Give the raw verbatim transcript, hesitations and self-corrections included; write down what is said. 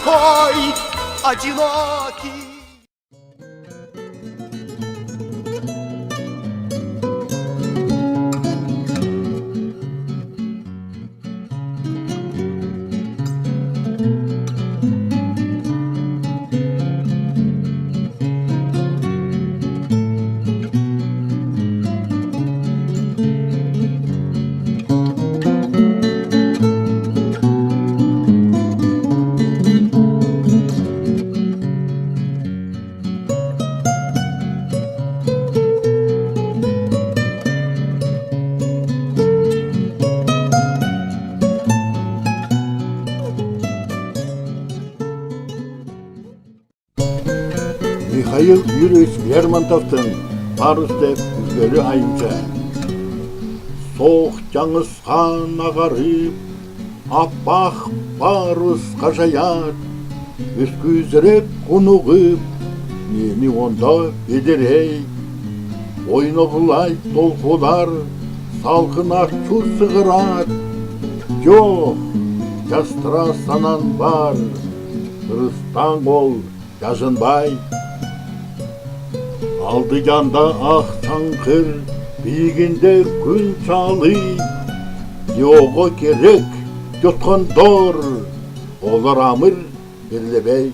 Кой одинокий. Михаил Юрьевич Лермонтовтың «Парус» деп үзгери аянча. Соох чаңгысхан агарып, аппақ парус кажаяд, өскүсреп, кунугып, мени онда педерейд. Ойноглайд толхулар, салкын ачуд сығарад. Чох, частыра санаан бар, ырыстаан ол чажынбай. Алды янда ах чаңхыр, пиигинде күн чалый. Йоого керек, чоткындор, олар амыр перлебей.